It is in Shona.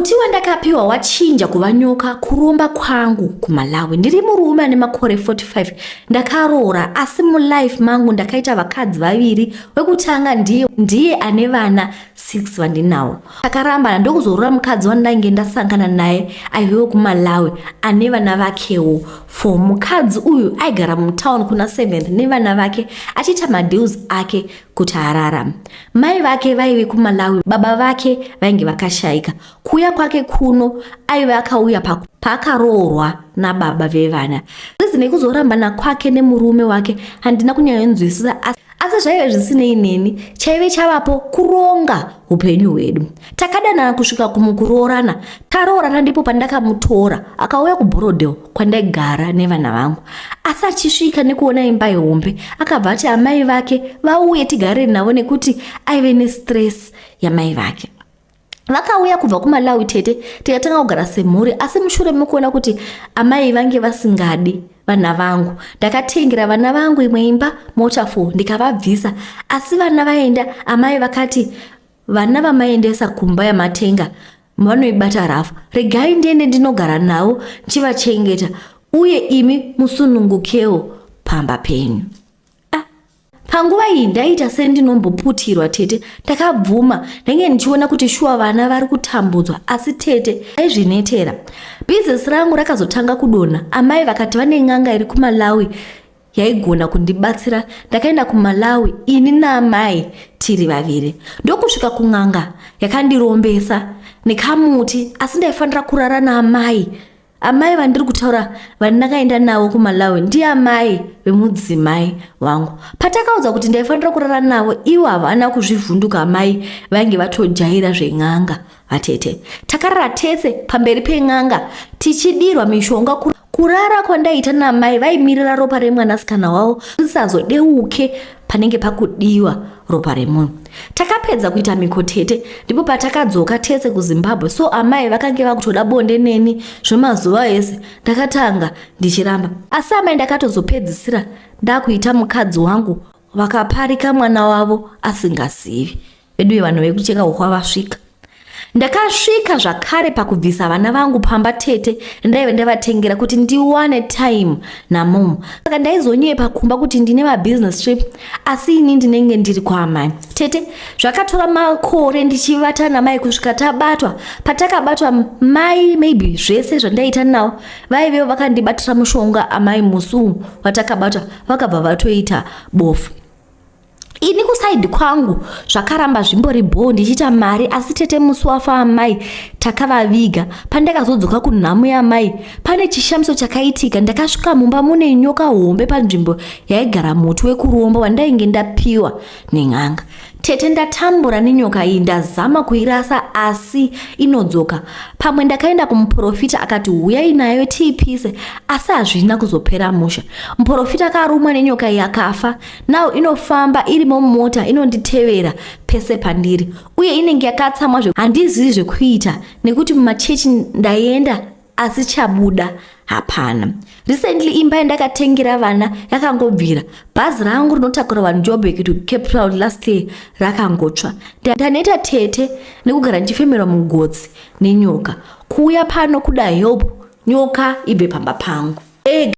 Muti wandakapiwa wachinja kuva nyoka kuromba kwangu kuMalawi. Ndiri murume ane makore 45 ndakaroora asi mulife mangu ndakaita vakadzi vaviri. Wekutanga ndiye, ndiye ane vana 6 vandinawo. Takarambana ndokuzoroora mukadzi wandainge ndasangana naye aivewo kuMalawi ane vana vakewo 4. Mukadzi uyu aigara mutown kuna 7th nevana vake achiita madeals ake kuti ararame. Mai vake vaive kuMalawi, baba vake vainge vakashaika. Kuuya kwake kuno aive akauya paakaroorwa nababa vevana. Zizi nekuzorambana kwake nemurume wake handina kunyanyonzwisisa asi zvaive zvisinei neni. Chaive chavapo kuronga upenyu hwedu. Takadanana kusvika kumukuroorana. Taroorana ndipo pandakamutora akauya kuBorodale kwandaigara nevana vangu. Asi achisvika nekuona imba ihombe akabva ati amai vake vauye tigare navo nekuti aive nestress yamai vake. Vakauya kubva kuMalawi tete tikatanga kugara semhuri asi mushure mekuona kuti amai vange vasingadi vana vangu ndakatengera vana vangu imwe imba mota 4 ndikavabvisa asi vana vaenda amai vakati vana vamaendesa kumba yamatenga vanoibata rafu regai ndiende ndinogara navo ndichivachengeta uye imi musunungukewo pamba penyu. Ah, panguva iyi ndaiita sendinomboputirwa tete ndakabvuma ndainge ndichiona kuti shuwa vana vari kutambudzwa asi tete aizvinetera bhizinesi rangu rakazotanga kudonha amai vakati vane n'anga iri kumalawi yaigona kundibatsira ndakaenda kumalawi ini naamai tiri vaviri ndokusvika kun'anga yakandirombesa nekamuti asi ndaifanira kurara naamai Amai vandiri kutaura vandakaenda navo kuMalawi ndiamai vemudzimai wangu. Patakaudza kuti ndaifanira kurara navo ivo havana kuzvivhunduka amai vainge vatojaira zven'anga vatete. Takarara tese pamberi pen'anga tichidirwa mishonga kurara kwandaiita namai vaimirira ropa remwanasikana wavo risazodeuke panenge pakudiwa ropa remunhu. Takapedza kuita mhiko tete ndipo patakadzoka tese kuZimbabwe so amai vakange vakutoda bonde neni zvemazuva ese ndakatanga ndichiramba asi amai ndakatozopedzisira ndakuita mukadzi wangu vakaparika mwana wavo asingazivi. Veduwe vanhu vekucheka hukwa vasvika. Ndakasvika zvakare pakubvisa vana vangu pamba tete ndaive ndavatengera kuti ndiwane time namom. Saka ndaizonyepa kumba kuti ndine mabusiness trip asi ini ndinenge ndiri kwaamai. Tete zvakatora makore ndichivata namai kusvika tabatwa. Patakabatwa mai maybe zvese zvandaita navo vaivewo vakandibatira mushonga amai musi uwu watakabatwa vakabva vatoita bofu. Ini kusaidi kwangu zvakaramba zvimbori bhoo ndichiita mari asi tete musi wafa amai takavaviga. Pandakazodzoka kunhamo yamai pane chishamiso chakaitika ndakasvika mumba mune nyoka hombe panzvimbo yaigara muti wekuromba wandainge ndapiwa nen'anga. Tete ndatambura nenyoka iyi ndazama kuirasa asi inodzoka. Pamwe ndakaenda kumuporofita akati huyai nayo tiipise asi hazvina kuzopera musha. Muporofita akarumwa nenyoka iyi akafa. Now inofamba irimo mumota inonditevera pese pandiri uye inenge yakatsamwa zve handizivi zvekuita nekuti mumachechi ndaenda asi chabuda hapana. Recently imba yandakatengera vana yakangobvira. Bhazi rangu rinotakura vanhu Joburg to Cape Town last year rakangotsva. Ndaneta tete nekugara ndichifemerwa mugotsi nenyoka. Kuuya pano kuda help nyoka ibve pamba pangu. Ega.